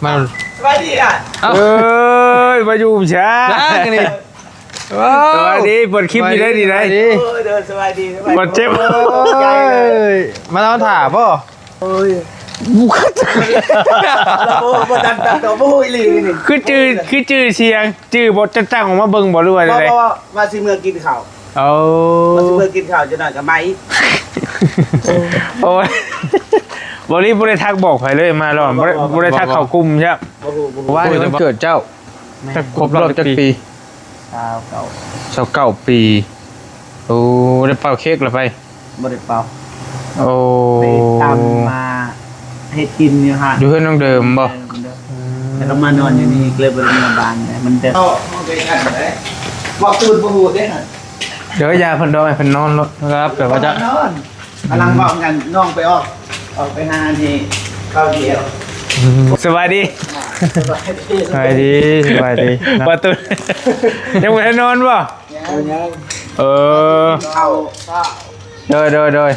ມາ ສະບາຍດີຫຼານ. ເອົ້າ ເອີຍ ມາຢູ່ຊ້ານີ້. ສະບາຍດີ ເປີດຄລິບຢູ່ໄດ້ນີ້ໄດ໋. ໂອ້ ໂດຍ ສະບາຍດີ ສະບາຍດີ. ບາດເຈັບ ໂອ້ຍ ມານອນຖ້າບໍ່? ໂອ້ຍ ບໍ່ ບໍ່ຕັດ ຕັດ ບໍ່ຮູ້ອີ່ຫຼີນີ້. ຄືຈື່ ຄືຈື່ສຽງ ຈື່ບໍ່? ຈະຕັ້ງອອກມາເບິ່ງບໍ່ ຫຼືວ່າໃດ? ບໍ່ ບໍ່ ວ່າຊິເມືອກິນເຂົ້າ. ໂອ້ ວ່າຊິເມືອກິນເຂົ້າ ຈັກໜ້ອຍກໍໄໝ. ໂອ້ຍ ບໍ່ໄດ້ ບໍ່ໄດ້ທັກບອກໃຜເລີຍ ມາລອບ ບໍ່ ບໍ່ໄດ້ ບໍ່ໄດ້ທັກເຂົ້າກຸ່ມໃຊ່. ບໍ່ຮູ້ ບໍ່ຮູ້. ວ່າ ໂອ້ຍ ວັນເກີດເຈົ້າ ແມ່ນ ຄົບຮອບຈັກປີ? ຊາວເກົ້າ ຊາວເກົ້າປີ. ໂອ້ ໄດ້ເປົ່າເຄ້ກລະໄປ? ບໍ່ໄດ້ເປົ່າ. ໂອ້ ໄປຕຳມາເຮັດກິນຢູ່ຫັ້ນ ຢູ່ເຮືອນນ້ອງເດີມບໍ່? ເດີມ ເດີມ. ອືມ ແລ້ວກໍມານອນຢູ່ນີ້ ກໍເລີຍບໍ່ໄດ້ເມືອບ້ານ ມັນແຕ່ ເວົ້າຕື່ນບໍ່ຮູ້ເດ້. ເດີ ຢ່າເພິ່ນດອກ ໃຫ້ເພິ່ນນອນໂລດ ຮັບແບບວ່າຈະນອນ. ກຳລັງເວົ້າກັນ ນ້ອງໄປອອກ ອອກໄປຫາອັນນີ້ເຂົ້າດຽວ. ອືມ ສະບາຍດີ ສະບາຍດີ ສະບາຍດີ ສະບາຍດີ. ປະຕູ ຍັງບໍ່ທັນນອນບໍ່? ຍັງ ຍັງ. ເອີ ເຂົ້າ ໂດຍ ໂດຍ ໂດຍ.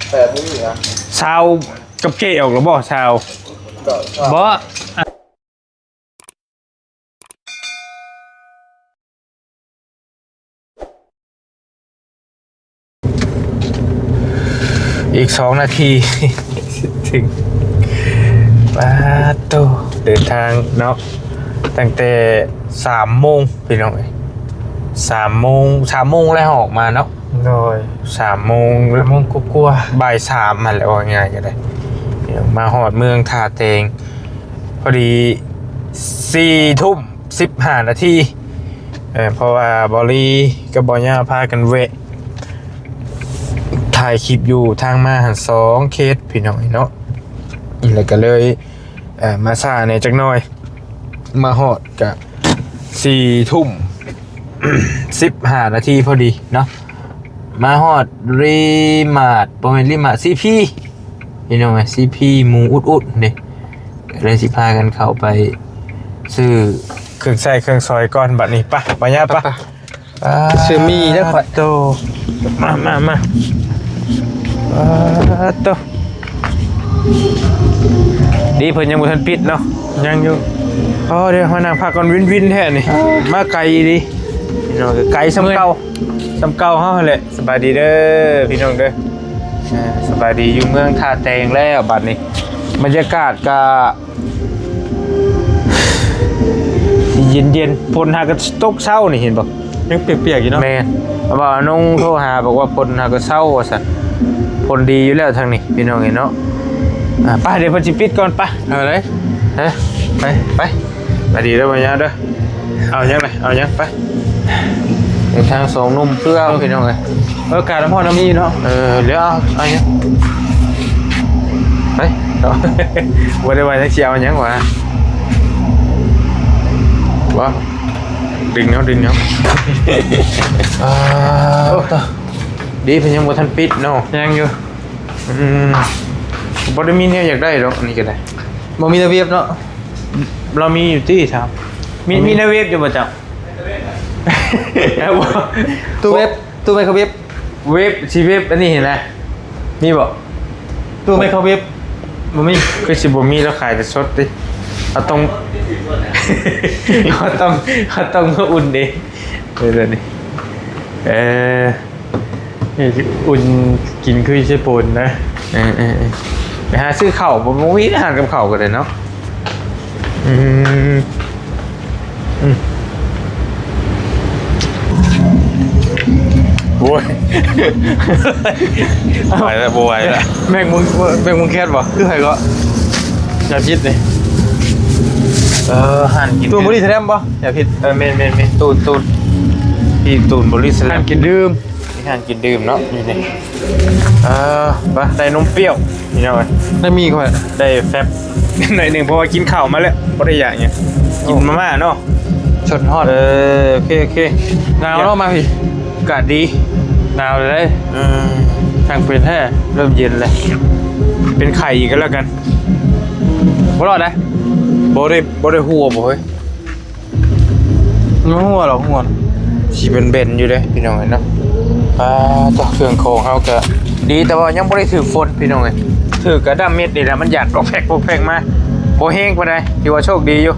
ແປດໂມງນະ ຊາວກັບເກອອກແລ້ວບໍ່? ຊາວ ບໍ່. ອີກສອງນາທີເຖິງ. ປາດໂທ້ ເດີນທາງເນາະ ຕັ້ງແຕ່ສາມໂມງພີ່ນ້ອງເອີຍ. ສາມໂມງ ສາມໂມງແລ້ວອອກມາເນາະ. ໂດຍ ສາມໂມງ ສາມໂມງກວ່າໆ ບ່າຍສາມຫັ້ນແຫຼະ ເວົ້າງ່າຍໆກໍໄດ້. ມາຮອດເມືອງທ່າແຕງ ພໍດີສີ່ທຸ່ມສິບຫ້ານາທີ ເພາະວ່າບອລລີກັບບອຍຍາພາກັນແວະຖ່າຍຄລິບຢູ່ທາງມາຫັ້ນສອງເຂດພີ່ນ້ອງເນາະ. ແລ້ວກໍເລີຍ ເອີ ມາຊ້າແດ່ຈັກໜ້ອຍ ມາຮອດກະສີ່ທຸ່ມສິບຫ້ານາທີພໍດີເນາະ. ມາຮອດຣີມາດ ບໍ່ແມ່ນຣີມາດ ຊີພີ ພີ່ນ້ອງເອີຍ ຊີພີ ໝູອຸດໆເດ້. ເລີຍຊິພາກັນເຂົ້າໄປຊື້ເຄື່ອງໃຊ້ເຄື່ອງສອຍກ່ອນບັດນີ້. ໄປ ໄປຍາ ໄປ ໄປ. ອ່າ ຊື້ໝີ່ເດີຂ້ອຍ ໂຕ ມາ ມາ ມາ ອ່າ ໂຕ ດີເພິ່ນຍັງບໍ່ທັນປິດເນາະ. ຍັງຢູ່. ອໍ ດຽວມານັ່ງພັກກ່ອນ ວິນໆແທ້ນີ້ ມາໄກອີ່ຫຼີ ພີ່ນ້ອງ ໄກສ່ຳເກົ່າ ສ່ຳເກົ່າເຮົາຫັ້ນແຫຼະ. ສະບາຍດີເດີພີ່ນ້ອງເດີ ເອີ ສະບາຍດີ ຢູ່ເມືອງທ່າແຕງແລ້ວບັດນີ້. ບັນຍາກາດກະ ເຢັນໆ ຝົນຫາກະຕົກເຊົ້ານີ້ ເຫັນບໍ່? ຍັງປຽກໆຢູ່ເນາະ. ແມ່ນ ເພາະວ່ານ້ອງໂທຫາບອກວ່າຝົນຫາກະເຊົາວ່າຊັ້ນ. ຝົນດີຢູ່ແລ້ວທາງນີ້ພີ່ນ້ອງເອີຍເນາະ. ອ່າ ໄປ ດຽວເພິ່ນຊິປິດກ່ອນ ໄປ. ເອົາເລີຍ ຮະ ໄປ ໄປ ໄປດີເດີ ມາຍາເດີ. ເອົາຫຍັງນະ ເອົາຫຍັງ ໄປ. ເດີນທາງສອງໜຸ່ມເພື່ອພີ່ນ້ອງເອີຍ. ເອີ ກາດນ້ຳຮ້ອນນ້ຳມີເນາະ. ເອີ ດຽວເອົາ ເອົາຫຍັງ ໄປ. ບໍ່ໄດ້ວ່າຈັກຊິເອົາຫຍັງຫວາ ບໍ່ ດຶງເອົາ ດຶງເອົາ. ອ່າ ໂອ້ ດີເພິ່ນຍັງບໍ່ທັນປິດເນາະ. ຍັງຢູ່. ອືມ ບໍ່ໄດ້ມີແນວຢາກໄດ້ດອກ ອັນນີ້ກໍໄດ້. ບໍ່ມີແນວເວັບເນາະ. ລາວມີຢູ່ຕິ ຖາມ ມີ ມີ ມີແນວເວັບຢູ່ບໍ່ເຈົ້າ? ຕູ້ເວັບ ຕູ້ໄມໂຄຣເວັບ ເວັບ ຊິເວັບອັນນີ້ຫັ້ນນະ ມີບໍ່? ຕູ້ໄມໂຄຣເວັບ ບໍ່ມີ. ຄືຊິບໍ່ມີ ລາວຂາຍແຕ່ສົດຕິ. ເຮົາຕ້ອງ ເຮົາຕ້ອງ ເຮົາຕ້ອງມາອຸ່ນເອງ ເອີ ເດີນີ້ ເອີ. ນີ້ຊິອຸ່ນກິນຄືເຊໂປນນະ. ເອີໆໆ ໄປຫາຊື້ເຂົ້າ ບໍ່ ບໍ່ມີຮ້ານກັບເຂົ້າກໍໄດ້ເນາະ. ອືມ ອືມ ໂອ້ຍ ໄປແລ້ວ ບໍ່ໄຫວແລ້ວ. ແມັກມຸງ ແມັກມຸງແຄດບໍ່? ຄືໃຜກໍ? ຢາພິດນີ້ ເອີ ຮ້ານກິນ ຕູນບໍລິສະແນມບໍ່? ຢາພິດ ເອີ ແມ່ນໆໆ ຕູນ ຕູນ ທີ່ຕູນບໍລິສະແນມ ຮ້ານກິນດື່ມ. ມີຮ້ານກິນດື່ມເນາະ ຢູ່ນີ້. ເອີ ໄປ ໄດ້ນົມປ່ຽວ ພີ່ນ້ອງເອີຍ ໄດ້ໝີ່ຂ້ອຍ ໄດ້ແຟັບໜ້ອຍໜຶ່ງ ເພາະວ່າກິນເຂົ້າມາແລ້ວ ບໍ່ໄດ້ຢາກຫຍັງ ກິນມາມ່າເນາະ ສົດຮອດ. ເອີ ໂອເຄ ໂອເຄ ໜາວເນາະ ມາພີ້ ອາກາດດີ ໜາວເລີຍ. ເອີ ຊ່າງເປັນແທ້ ເລີ່ມເຢັນແລ້ວ ເປັນໄຂ້ອີກກໍແລ້ວກັນ. ບໍ່ລອດໄດ໋ ບໍ່ໄດ້ ບໍ່ໄດ້ຮົ່ວບໍ່ເຮີ້ຍ? ມັນຮົ່ວດອກ ຮົ່ວ ຊິເປັນເບັນຢູ່ເດ້ພີ່ນ້ອງເອີຍເນາະ. ອ່າ ຕົວເຄື່ອງຂອງເຮົາກະດີ ແຕ່ວ່າຍັງບໍ່ໄດ້ຖືກຝົນພີ່ນ້ອງເອີຍ ຖືກກະດຳເມັດນີ້ແຫຼະ ມັນຢາດປອກແພກປອກແພກມາ. ບໍ່ແຮງປານໃດ ຖືວ່າໂຊກດີຢູ່.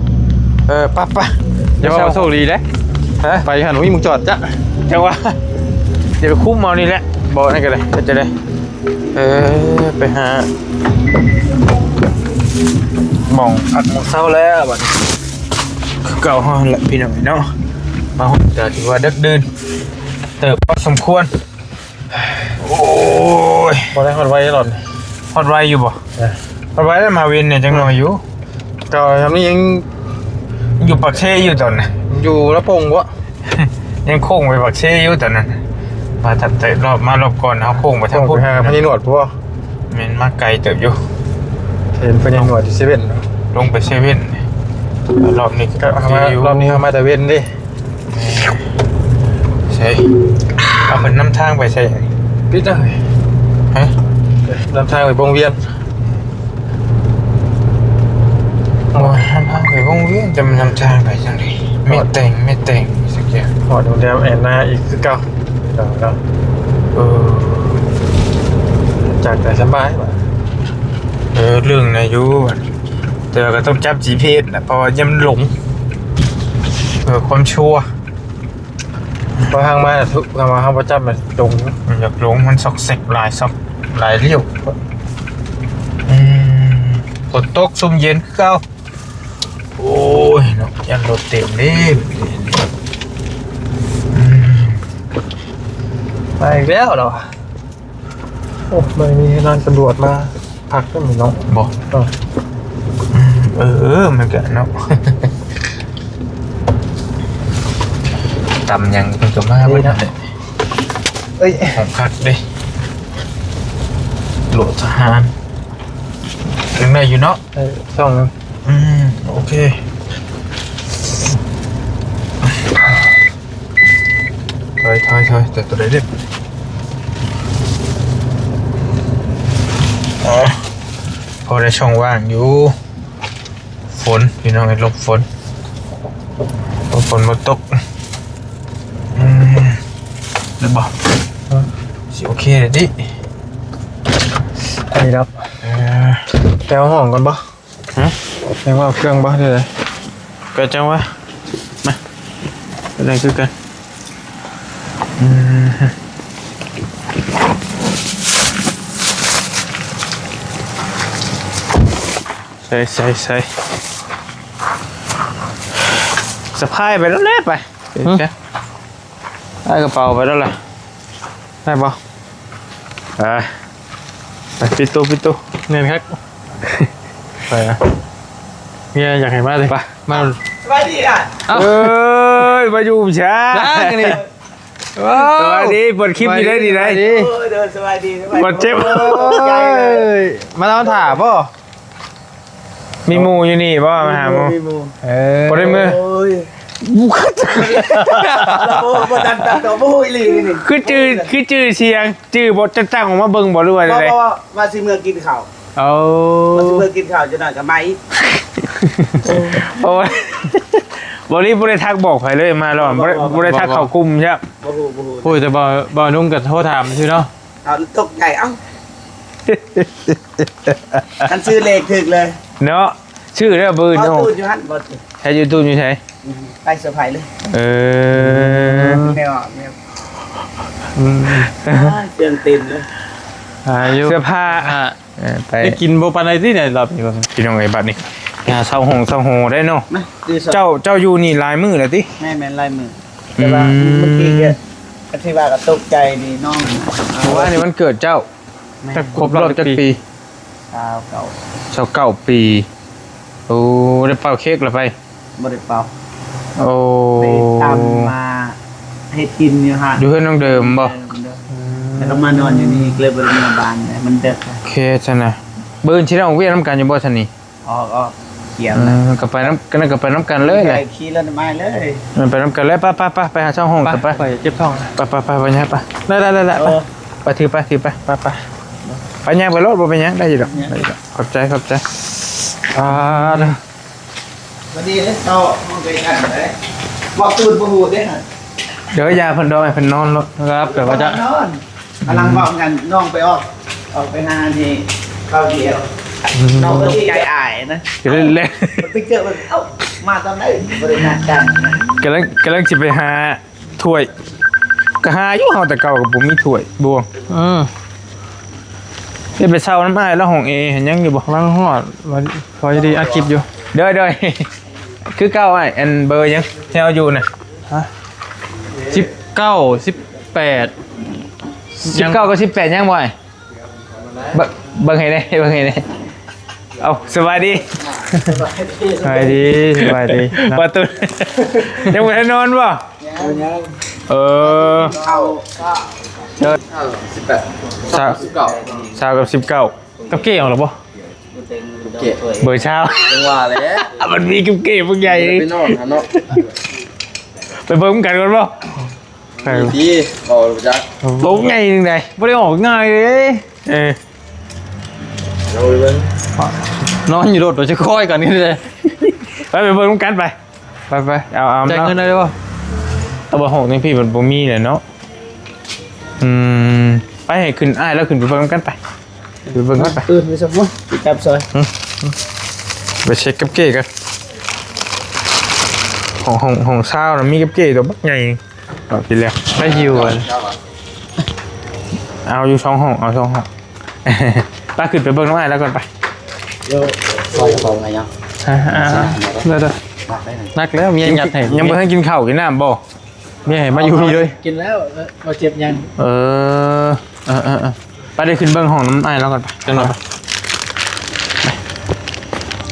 ເອີ ໄປໆ ຢ່າວ່າໂຊກດີເດ້. ຮະ? ໄປຫັ້ນບໍ່ມີໝ່ອງຈອດຈ້ະ. ຈັ່ງວ່າ ດຽວໄປຄຸມເອົານີ້ແຫຼະ ບໍ່ນັ້ນກໍໄດ້ ເຮັດຈັ່ງໃດ. ເອີ ໄປຫາໝ່ອງພັກໝ່ອງເຊົາແລ້ວບັດນີ້ ຄືເກົ່າເຮົາແຫຼະພີ່ນ້ອງເນາະ. ມາຮອດກໍຖືວ່າດຶກດື່ນເຕີບພໍສົມຄວນ. ໂອ້ຍ ບໍ່ໄດ້ຮອດໄວຫຼອດ. ຮອດໄວຢູ່ບໍ່? ເອີ ຮອດໄວແລ້ວ ມາເວັນນີ້ຈັກໜ້ອຍຢູ່. ເຈົ້າທຳນີ້ຍັງຢູ່ປາກເຊຢູ່ຕອນນັ້ນ. ຢູ່ລະປົງບໍ? ຍັງໂຄ້ງໄປປາກເຊຢູ່ຕອນນັ້ນ. ມາທັບແຕ່ລອບ ມາລອບກ່ອນເຮົາໂຄ້ງໄປທາງພຸ້ນ ໂຄ້ງໄປຫາພະຍານວດພຸ້ນ. ແມ່ນ ມາໄກເຕີບຢູ່. ເຫັນພະຍານວດຢູ່ເຊເວັ່ນເນາະ. ລົງໄປເຊເວັ່ນ. ລອບນີ້ກໍ ກໍມາ ລອບນີ້ເຮົາມາແຕ່ເວັນເດ້. ໃສ ເອົາເພິ່ນນຳທາງໄປໃສ? ປິດເລີຍ. ຮະ? ນຳທາງໄປວົງວຽນ. ໂອ້ຍ ນຳທາງໄປວົງວຽນ ຈະນຳທາງໄປຈັ່ງໃດ? ແມ່ແຕງ ແມ່ແຕງ ສັກຢ່າງ. ຮອດໂຮງແຮມແອນນາອີກຄືເກົ່າ. ເອີ ຈາກໄດ້ສະບາຍ. ເອີ ເລື່ອງນະຢູ່ ແຕ່ວ່າກໍຕ້ອງຈັບຈີພີເອັສນະ ເພາະວ່າຢ້ານມັນຫຼົງ ເພື່ອຄວາມຊົວ. ເພາະທາງມາ ຖ້າວ່າເຮົາບໍ່ຈັບມັນຫຼົງ. ມັນຢາກຫຼົງ ມັນຊອກແຊກຫຼາຍ ຊອກຫຼາຍລ້ຽວ. ອືມ ຝົນຕົກຊຸ່ມເຢັນຄືເກົ່າ. ໂອ້ຍເນາະ ຢ້ານລົດເຕັມເດ້. ອືມ ມາອີກແລ້ວເນາະ. ໂອ້ ມື້ນີ້ນາຍຕຳຫຼວດມາພັກນຳເນາະ. ບໍ່ ເອີ ເອີ ມັນກະເນາະ ຕຳຫຍັງເພິ່ນກະມາເບິດຫັ້ນແຫຼະ. ເອີຍ ຫ້ອງພັກເດ້ ໂລດທະຫານ ຍັງໄດ້ຢູ່ເນາະ. ເອີ ຊ່ອງໜຶ່ງ. ອືມ ໂອເຄ ຖອຍ ຖອຍ ຖອຍ ແຕ່ຕົວໃດເດັດ. ອໍ ພໍໄດ້ຊ່ອງວ່າງຢູ່. ຝົນ ພີ່ນ້ອງເອີຍ ຫຼົບຝົນ ຫຼົບຝົນບໍ່ຕົກ. ອືມ ໄດ້ບໍ່? ຊິໂອເຄແລ້ວຕິ ໄດ້ດອກ. ເອີ ແຕ່ຫ້ອງກ່ອນບໍ່? ຮະ? ຍັງວ່າເຄື່ອງບໍ່ ຫຼືໃດ? ກໍຈັ່ງວ່າ ມາ ກໍໄດ້ຄືກັນ. ອືມ ໃສ່ ໃສ່ ໃສ່ ສະພາຍໄປແລ້ວແຫຼະ ໄປ. ຫຶ? ເອີ ເອົາກະເປົາໄປແລ້ວແຫຼະ. ໄດ້ບໍ່? ໄປ ໄປ ປິດຕູ້ ປິດຕູ້. ແໜ້ນຄັກ ໄປນະ. ເມຍຢາກໃຫ້ມາເດ້ ໄປ ມາ. ສະບາຍດີອ່ະ. ເອົ້າ ເອີຍ ມາຢູ່ຊ້າ ນີ້. ສະບາຍດີ ເປີດຄລິບຢູ່ໄດ້ນີ້ໄດ໋. ໂອ້ຍ ໂດຍ ສະບາຍດີ ສະບາຍດີ. ບາດເຈັບ ໂອ້ຍ ມານອນຖ້າບໍ່? ມີໝູ່ຢູ່ນີ້ບໍ່? ມາຫາໝູ່ ມີໝູ່ ມີໝູ່. ເອີ ບໍ່ໄດ້ເມືອ ໂອ້ຍ ບໍ່ ບໍ່ທັນຕັດຕໍ່ ບໍ່ຮູ້ອີ່ຫຼີນີ້. ຄືຈື່ ຄືຈື່ສຽງ ຈື່ບໍ່? ຈັ່ງຕັ້ງອອກມາເບິ່ງບໍ່ ຫຼືວ່າໃດ? ບໍ່ ບໍ່ ວ່າຊິເມືອກິນເຂົ້າ. ໂອ້ ວ່າຊິເມືອກິນເຂົ້າ ຈັກໜ້ອຍກໍມາອີກ. ໂອ້ຍ ບໍ່ໄດ້ ບໍ່ໄດ້ທັກບອກໃຜເລີຍ ມາລອບ ບໍ່ ບໍ່ໄດ້ ບໍ່ໄດ້ທັກເຂົ້າກຸ່ມໃຊ່. ບໍ່ຮູ້ ບໍ່ຮູ້ ໂອ້ຍ ແຕ່ບໍ່ ບໍ່ນຸ່ງກໍໂທຖາມຊື່ເນາະ. ເຮົາຕົກໃຈ ເອົ້າ ຄັນຊື່ເລກຖືກເລີຍເນາະ. ຊື່ເດີ ບືນ ເອົາ ໂອ້ ຕູ້ຢູ່ຫັ້ນບໍ່ຕິ? ໃຊ້ຢູ່ຕູ້ຢູ່ໃສ? ອືມ ໄປເຊີໄພເລີຍ. ເອີ ແນວ ແນວ ອືມ ເຄື່ອງເຕັມເລີຍ. ອ່າ ຢູ່ ເສື້ອຜ້າ ເອີ ໄປ ໄດ້ກິນບໍ່ປານໃດຕິໃນລອບນີ້ ພີ່ນ້ອງເອີຍ. ບັດນີ້ຫາເຊົ່າຫ້ອງເຊົ່າຫໍໄດ້ເນາະ. ມາ ເຈົ້າ ເຈົ້າຢູ່ນີ້ຫຼາຍມື້ແລ້ວຕິ? ແມ່ນໆ ຫຼາຍມື້. ແຕ່ວ່າ ອືມ ມື້ກີ້ກໍ ກໍຖືວ່າກໍຕົກໃຈນີ້ນ້ອງ. ເມື່ອວານນີ້ວັນເກີດເຈົ້າ. ແມ່ນ. ຄົບຮອບຈັກປີ? ຊາວເກົ້າ ຊາວເກົ້າປີ. ໂອ້ ໄດ້ເປົ່າເຄ້ກລະໄປ? ບໍ່ໄດ້ເປົ່າ. ໂອ້ ໄປຕຳມາເຮັດກິນຢູ່ຫັ້ນ ຢູ່ເຮືອນນ້ອງເດີມບໍ່? ເດີມ ເດີມ. ອືມ ແລ້ວກໍມານອນຢູ່ນີ້ ກໍເລີຍບໍ່ໄດ້ເມືອບ້ານ ມັນເດິກ. ໂອເຄຊັ້ນນະ ມື້ອື່ນຊິໄດ້ອອກວຽກນຳກັນຢູ່ບໍ່ຊັ້ນນີ້? ອອກ ອອກ ກຽມ. ເອີ ກໍໄປນຳ ກໍນັ້ນກໍໄປນຳກັນເລີຍແຫຼະ ຂີ່ລົດມາເລີຍ. ເອີ ໄປນຳກັນເລີຍ. ໄປ ໄປ ໄປ ໄປຫາເຊົ່າຫ້ອງກັນໄປ. ຂ້ອຍເຈັບທ້ອງ. ໄປ ໄປ ໄປ ໄປ ໄປ ໄດ້ ໄດ້ ໄດ້ ໄປ ໄປ ຖືໄປ ຖືໄປ. ໄປ ໄປ ໄປ ຍ່າງໄປໂລດ ບໍ່ເປັນຫຍັງ ໄດ້ຢູ່ດອກ ໄດ້ຢູ່ດອກ. ຂອບໃຈ ຂອບໃຈ. ອ່າ ເດີ ວັນນີ້ເດ້ເຈົ້າ ມາໄກກັນເດ້ ບອກຕື່ນບໍ່ຮູ້ເດ້. ເດີ ຢ່າເພິ່ນດອກ ໃຫ້ເພິ່ນນອນໂລດ. ຮັບ ແຕ່ວ່າຈະນອນ. ກຳລັງເວົ້າກັນ ນ້ອງໄປອອກ ອອກໄປຫາອັນນີ້ ເຂົ້າດຽວ ນ້ອງກໍດີໃຈອາຍນະ ກໍເລີຍ ມັນໄປເຈີມັນ ເອົ້າ ມາຕອນໃດ ບໍ່ໄດ້ນັດກັນນະ ກຳລັງ ກຳລັງຊິໄປຫາ ຖ້ວຍ ກໍຫາຢູ່ເຮົາ ແຕ່ເກົ່າກໍບໍ່ມີຖ້ວຍບ່ວງ. ອືມ ໄດ້ໄປເຊົ່ານຳອ້າຍລາວຫ້ອງແອ ຍັງຢູ່ບໍ່? ກຳລັງຮອດ ພໍດີອັດຄລິບຢູ່. ໂດຍໆ ຄືເກົ່າອ້າຍ ອັນເບີຫຍັງທີ່ເຮົາຢູ່ນະ? ຮະ ສິບເກົ້າ ສິບແປດ ສິບເກົ້າກັບສິບແປດຍັງບໍ່ອ້າຍ? ເບິ່ງ ເບິ່ງໃຫ້ແດ່ ເບິ່ງໃຫ້ແດ່. ເອົ້າ ສະບາຍດີ ສະບາຍດີ ສະບາຍດີ ສະບາຍດີ. ປະຕູ ຍັງບໍ່ທັນນອນບໍ່? ເອີ ເຂົ້າ ເອີ ສິບແປດ ຊາວ ສິບເກົ້າ ຊາວກັບສິບເກົ້າ ກັບເກ້ອອກແລ້ວບໍ່? ເກ້ ເບີຊາວ ຈັ່ງວ່າແຫຼະ ມັນມີກັບເກ້ພວກໃຫຍ່ ໄປນອນຫັ້ນເນາະ ໄປເບິ່ງນຳກັນກ່ອນບໍ່? ເອີ ດີ ເວົ້າບໍ່ຈັກ ໂຕໃຫຍ່ຈັ່ງໃດ ບໍ່ໄດ້ອອກງ່າຍເດ້. ເອີ ເອົາໄປເບິ່ງ ນອນຢູ່ລົດ ຈະຄອຍກັນນີ້ເດ້. ໄປ ໄປເບິ່ງນຳກັນໄປ ໄປໆ ເອົາ ເອົາ ຈ່າຍເງິນໄດ້ບໍ່? ເອົາ ເອົາ ຫ້ອງຈັ່ງຊີ້ມັນບໍ່ມີແຫຼະເນາະ. ອືມ ໄປ ໃຫ້ຂຶ້ນ ອ້າຍລາວຂຶ້ນໄປເບິ່ງນຳກັນໄປ ໄປເບິ່ງກ່ອນໄປ. ເອີ ໄປຊະ ໄປຈັບຊອຍ ໄປເຊັກກັບເກ້ກ່ອນ. ຫ້ອງ ຫ້ອງ ຫ້ອງຊາວນະ ມີກັບເກ້ຕົວບັກໃຫຍ່. ອອກທີ່ແລ້ວໄປຢູ່ ເອົາຢູ່ສອງຫ້ອງ ເອົາສອງຫ້ອງ. ໄປ ຂຶ້ນໄປເບິ່ງນຳອ້າຍລາວກ່ອນໄປ. ໂຍ ໃສ່ກະເປົາໄງຍັງ? ຮະ ອ່າ ໄດ້ໆ ໜັກແລ້ວ ເມຍຍັດໃຫ້. ຍັງບໍ່ທັນກິນເຂົ້າກິນນ້ຳບໍ່? ເມຍໃຫ້ມາຢູ່ພີ້ເລີຍ. ກິນແລ້ວ ບໍ່ເຈັບຫຍັງ. ເອີ ເອີໆໆ ໄປ ໄດ້ຂຶ້ນເບິ່ງຫ້ອງນຳອ້າຍລາວກ່ອນໄປ ຈັກໜ່ອຍໄປ.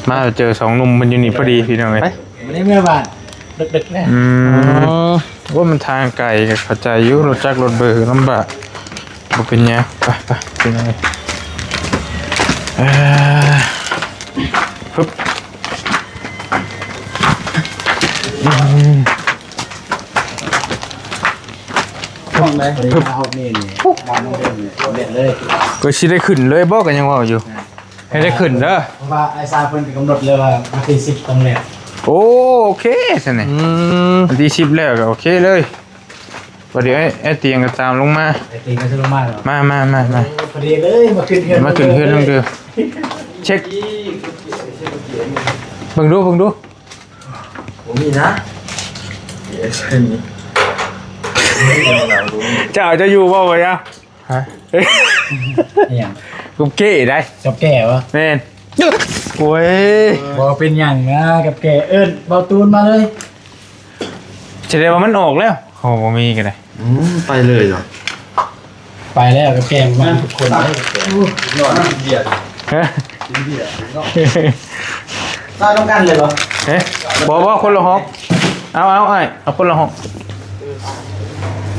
ມາເຈີສອງໜຸ່ມເພິ່ນຢູ່ນີ້ພໍດີພີ່ນ້ອງເອີຍ. ໄປ ບໍ່ໄດ້ເມືອບ້ານ ດຶກໆແລ້ວ. ອືມ ໂອ້ ມັນທາງໄກກໍເຂົ້າໃຈຢູ່ ລົດຈັກລົດເບີລຳບາກ ບໍ່ເປັນຫຍັງ. ໄປໆ ພີ່ນ້ອງເອີຍ ເອີ ຮຶບ ອືມ. ຫ້ອງໃດ? ຫ້ອງນີ້ນີ້ ນອນໂຮງແຮມນີ້ ເລັດເລີຍ. ກໍຊິໄດ້ຂຶ້ນເລີຍບໍ່ ກໍຍັງເວົ້າຢູ່. ໃຫ້ໄດ້ຂຶ້ນເດີ ເພາະວ່າອ້າຍຊາເພິ່ນກໍກຳນົດເລີຍວ່າວັນທີສິບຕ້ອງແລ້ວ. ໂອ້ ໂອເຄຊັ້ນນີ້. ອືມ ວັນທີສິບແລ້ວກໍໂອເຄເລີຍ. ພໍດີອ້າຍຕຽງກໍຕາມລົງມາ. ອ້າຍຕຽງກໍຊິລົງມາເນາະ. ມາໆໆໆ ພໍດີເລີຍ ມາຂຶ້ນເຮືອນ ມາຂຶ້ນເຮືອນນຳເດີ. ເຊັກ ເບິ່ງດູ ເບິ່ງດູ. ບໍ່ມີນະ ເຈົ້າ ເຈົ້າຢູ່ບໍ່? ບໍ່ຢາກ. ຮະ ອີຫຍັງ? ກັບເກ້ໄດ໋. ກັບແກ້ບໍ່? ແມ່ນ. ໂອ້ຍ ບໍ່ເປັນຫຍັງນະ ກັບແກ້. ເອີ້ນເບົາຕູນມາເລີຍ. ສະແດງວ່າມັນອອກແລ້ວ. ໂອ້ ບໍ່ມີກໍໄດ້. ອືມ ໄປເລີຍເນາະ. ໄປແລ້ວ ກັບແກ້ມາທຸກຄົນເລີຍ. ນອນກິນເບຍ. ຮະ ກິນເບຍເນາະ. ນອນນຳກັນເລີຍບໍ່? ເອີ ບໍ່ໆ ຄົນລະຫ້ອງ. ເອົາໆ ອ້າຍ ເອົາຄົນລະຫ້ອງ.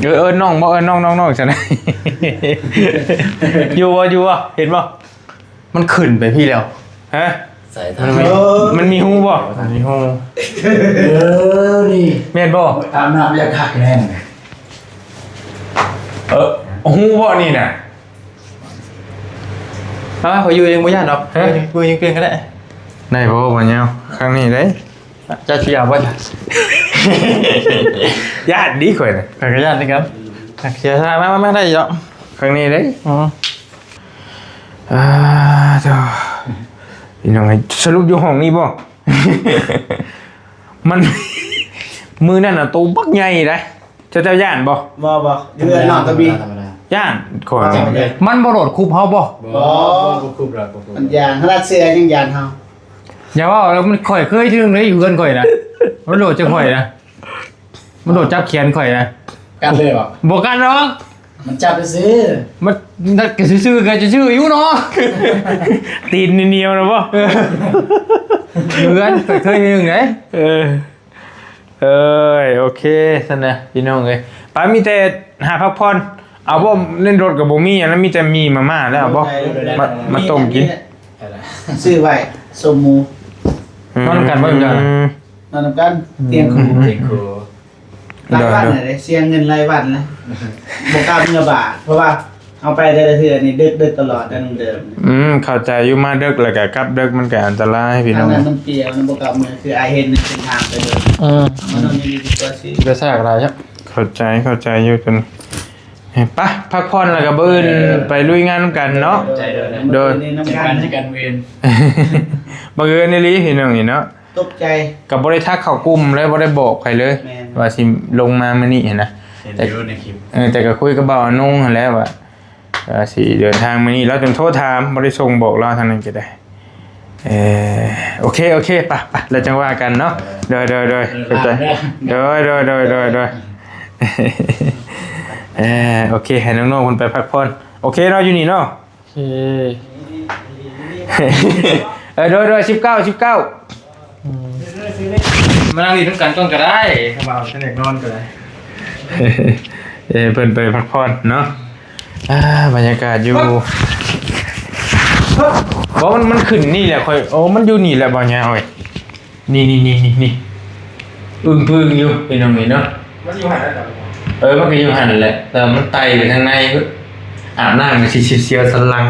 ເອີ ເອີ້ນນ້ອງບໍ່? ເອີ້ນນ້ອງໆ ຊັ້ນ. ຢູ່ບໍ່ ຢູ່ບໍ່ ເຫັນບໍ່? ມັນຂຶ້ນໄປພີ້ແລ້ວ. ຮະ ໃສ່ທາງ ມັນມີຮູບໍ່? ມັນມີຮູ. ເອີ ນີ້ ແມ່ນບໍ່? ຕາມນ້ຳຢາກຄັກແນ່. ເອີ ຮູ້ບໍ່ນີ້ນະ? ເອົາ ຂ້ອຍຢູ່ຍັງບໍ່ຢ້ານດອກ. ຮະ ເອີ ຢູ່ຍັງປ່ຽນກໍໄດ້. ໄດ້ບໍ່ ບໍ່ຍາວ ຄັ້ງນີ້ໄດ້. ຈະເສຍບໍ່? ຢ້ານດີຂ້ອຍນະ. ຂ້ອຍກໍຢ້ານຄືກັນ. ເສຍ ມາໆໆ ໄດ້ຢູ່ດອກ ຄັ້ງນີ້ເດ້. ອໍ ອ່າ ໂທ້ ພີ່ນ້ອງເອີຍ ສະຫຼຸບຢູ່ຫ້ອງນີ້ບໍ່? ມັນ ມື້ນັ້ນນະ ໂຕບັກໃຫຍ່ເດ້. ເຈົ້າ ເຈົ້າຢ້ານບໍ່? ບໍ່ ບໍ່ ຢູ່ເຮືອນນ້ອງກໍມີ. ຢ້ານຂ້ອຍ. ມັນບໍ່ໂດດຄຸບເຮົາບໍ່? ບໍ່ ບໍ່ ບໍ່ຄຸບດອກ ບໍ່ຄຸບ. ມັນຢ້ານ ຂະໜາດເສືອຍັງຢ້ານເຮົາ. ຢ່າເວົ້າແລ້ວ ມັນ ຂ້ອຍເຄີຍຖືກເລີຍ ຢູ່ເຮືອນຂ້ອຍນະ ມັນໂດດໃສ່ຂ້ອຍນະ. ມັນໂດດຈັບແຂນຂ້ອຍນະ. ກັດເລີຍບໍ່? ບໍ່ກັດດອກ. ມັນຈັບຊື່ໆ. ມັນ ນັດກໍຊື່ໆ ກໍຊື່ໆຢູ່ເນາະ. ຕີນໜຽວໆນະບໍ່? ເອີ ເຮືອນ ຂ້ອຍເຄີຍເຮັດຈັ່ງໃດ. ເອີ ເອີຍ ໂອເຄຊັ້ນນະ ພີ່ນ້ອງເອີຍ. ປາ ມີແຕ່ຫາພັກຜ່ອນ. ເອົາບໍ່? ໃນລົດກໍບໍ່ມີຫຍັງນະ ມີແຕ່ໝີ່ມາມ່າແລ້ວ. ເອົາບໍ່? ມາ ມາຕົ້ມກິນ. ຊື້ໄວ້ ສົ້ມໝູ. ອືມ ນອນນຳກັນບໍ່? ນອນນຳກັນ ອືມ ຕຽງຄູ່ ຕຽງຄູ່. ລາຍວັນ ໂດຍ ເດ້ ເສຍເງິນລາຍວັນນະ. ບໍ່ກ້າເມືອບ້ານ ເພາະວ່າເຮົາໄປແຕ່ລະເທື່ອນີ້ດຶກໆຕະຫຼອດ ແຕ່ເດີມ. ອືມ ເຂົ້າໃຈຢູ່ ມາດຶກແລ້ວກໍກັບດຶກ ມັນກໍອັນຕະລາຍ ພີ່ນ້ອງ. ອັນນັ້ນມັນປ່ຽວນະ ບໍ່ກ້າເມືອ ຄືອ້າຍເຫັນເສັ້ນທາງໄປເດີມ. ອືມ ມັນຕ້ອງມີດີກວ່າຊິ ໄປຊາກຫຼາຍ. ເຂົ້າໃຈ ເຂົ້າໃຈຢູ່ຕົວນີ້. ໄປພັກຜ່ອນ ແລ້ວກໍມື້ອື່ນ ເອີ ໄປລຸຍງານນຳກັນເນາະ. ໂດຍ ໂດຍ ໃຈກັນ ໃຈກັນເວນ ບັງເອີນອີ່ຫຼີພີ່ນ້ອງນີ້ເນາະ. ຕົກໃຈ ກໍບໍ່ໄດ້ທັກເຂົ້າກຸ່ມເລີຍ ບໍ່ໄດ້ບອກໃຜເລີຍ ແມ່ນ ວ່າຊິລົງມາມື້ນີ້ຫັ້ນນະ. ເຫັນຢູ່ໃນຄລິບ ເອີ ແຕ່ກໍຄຸຍກັບບ່າວອານົງຫັ້ນແຫຼະວ່າ ວ່າຊິເດີນທາງມື້ນີ້ ລາວຈຶ່ງໂທຖາມ ບໍ່ໄດ້ສົ່ງບອກລາວທາງນັ້ນກໍໄດ້. ເອີ ໂອເຄ ໂອເຄ ໄປ ໄປ ແລ້ວຈັ່ງວ່າກັນເນາະ. ເອີ ໂດຍ ໂດຍ ໂດຍ ເອີ ຂອບໃຈ ເດີ ໂດຍ ໂດຍ ໂດຍ ໂດຍ ໂດຍ ເອີ ໂອເຄ ໃຫ້ນ້ອງໆເພິ່ນໄປພັກຜ່ອນ. ໂອເຄເນາະ ຢູ່ນີ້ເນາະ. ເອີ ໂດຍ ໂດຍ ສິບເກົ້າ ສິບເກົ້າ ອືມ ມານັ່ງຫຼິ້ນນຳກັນກ່ອນກໍໄດ້ ຄັນວ່າເພິ່ນຢາກນອນກໍໄດ້. ເອີ ເພິ່ນໄປພັກຜ່ອນເນາະ. ອ່າ ບັນຍາກາດຢູ່ ບໍ່ ມັນ ມັນຂຶ້ນນີ້ແຫຼະ ຂ້ອຍ ໂອ້ ມັນຢູ່ນີ້ແຫຼະ ບໍ່ຍາວເອີຍ. ນີ້ໆໆໆ ອຶ້ງປຶ້ງຢູ່ພີ່ນ້ອງນີ້ເນາະ. ມັນຢູ່ຫັ້ນແຫຼະ ເອີ ມັນກໍຢູ່ຫັ້ນແຫຼະ ແຕ່ວ່າມັນໄຕ່ໄປທາງໃນພຸ້ນ ອາບນ້ຳກໍຊິສຽວສັນຫຼັງ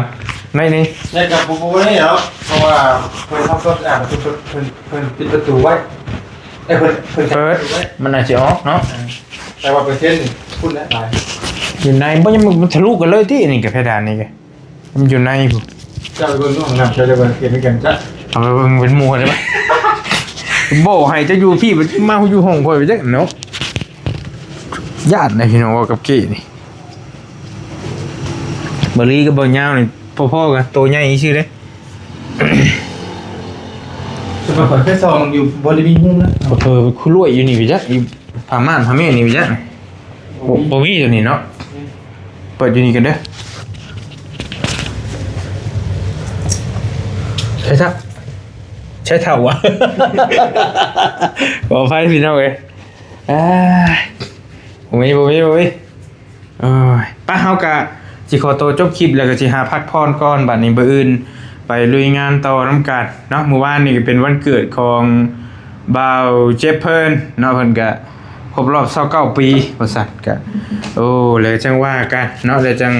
ໜ້ອຍໜຶ່ງ. ແລ້ວກໍບໍ່ ບໍ່ໄດ້ເນາະ ເພາະວ່າເພິ່ນເອົາລົດ ອ່າ ເພິ່ນ ເພິ່ນ ເພິ່ນ ເພິ່ນປິດປະຕູໄວ້ ເອີ ເພິ່ນ ເພິ່ນ ເປີດ ມັນອາດຊິອອກເນາະ. ເອີ ແຕ່ວ່າເປີເຊັນພຸ້ນແຫຼະຫຼາຍ ຢູ່ໃນ ບໍ່ ຍັງ ມັນທະລຸກັນເລີຍຕິ ອັນນີ້ກໍເພດານນີ້ກໍ ມັນຢູ່ໃນພຸ້ນ. ເຈົ້າໄປເບິ່ງຫ້ອງນ້ຳ ເຈົ້າໄດ້ວ່າເຮັດນຳກັນຊະ ເອົາໄປເບິ່ງເປັນໝູ່ໄດ້ປະ? ບໍ່ໃຫ້ເຈົ້າຢູ່ພີ້ ມາຢູ່ຫ້ອງຂ້ອຍໄປຈັກເນາະ. ຢ້ານນະພີ່ນ້ອງ ເວົ້າກັບເກ້ນີ້ ບາລີກັບບໍ່ຍາວນີ້ພໍໆກັນ ໂຕໃຫຍ່ຊື່ເດ້. ແຕ່ວ່າຂ້ອຍເຄີຍສ່ອງຢູ່ ບໍ່ໄດ້ມີຮູນະ ເອີ ຄຸລວຍຢູ່ນີ້ໄປຈັກ ຢູ່ຜ້າມ່ານຜ້າແມ່ນນີ້ໄປຈັກ. ໂອ້ ບໍ່ມີຕົວນີ້ເນາະ. ເປີດຢູ່ນີ້ກັນເດີ. ໃຊ່ເຖົ້າ ໃຊ່ເຖົ້າຫວາ? ຂໍອະໄພພີ່ນ້ອງເອີຍ. ເອີຍ ບໍ່ມີ ບໍ່ມີ ບໍ່ມີ. ເອີຍ ໄປ ເຮົາກະຊິຂໍໂຕຈົບຄລິບ ແລ້ວກະຊິຫາພັກຜ່ອນກ່ອນ. ບັດນີ້ມື້ອື່ນໄປລຸຍງານຕໍ່ນຳກັນເນາະ. ມື້ວານນີ້ກະເປັນວັນເກີດຂອງ ບ່າວເຈັບເພິ່ນເນາະ ເພິ່ນກະຄົບຮອບຊາວເກົ້າປີວ່າຊັ້ນ. ກະ ໂອ້ ແລ້ວຈັ່ງວ່າກັນເນາະ ແລ້ວຈັ່ງ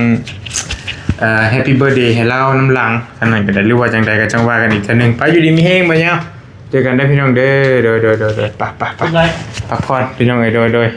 ເອີ ແຮັບປີ້ເບີດເດໃຫ້ລາວນຳຫຼັງ ອັນນັ້ນກະໄດ້ ຫຼືວ່າຈັ່ງໃດກະຈັ່ງວ່າກັນອີກເທື່ອໜຶ່ງ. ໄປ ຢູ່ດີມີແຮງ ບ່າວຍາວ ເຈີກັນເດີພີ່ນ້ອງເດີ. ໂດຍ ໂດຍ ໂດຍ ໂດຍ ໄປ ໄປ ໄປ ພັກຜ່ອນພີ່ນ້ອງເອີຍ. ໂດຍ ໂດຍ.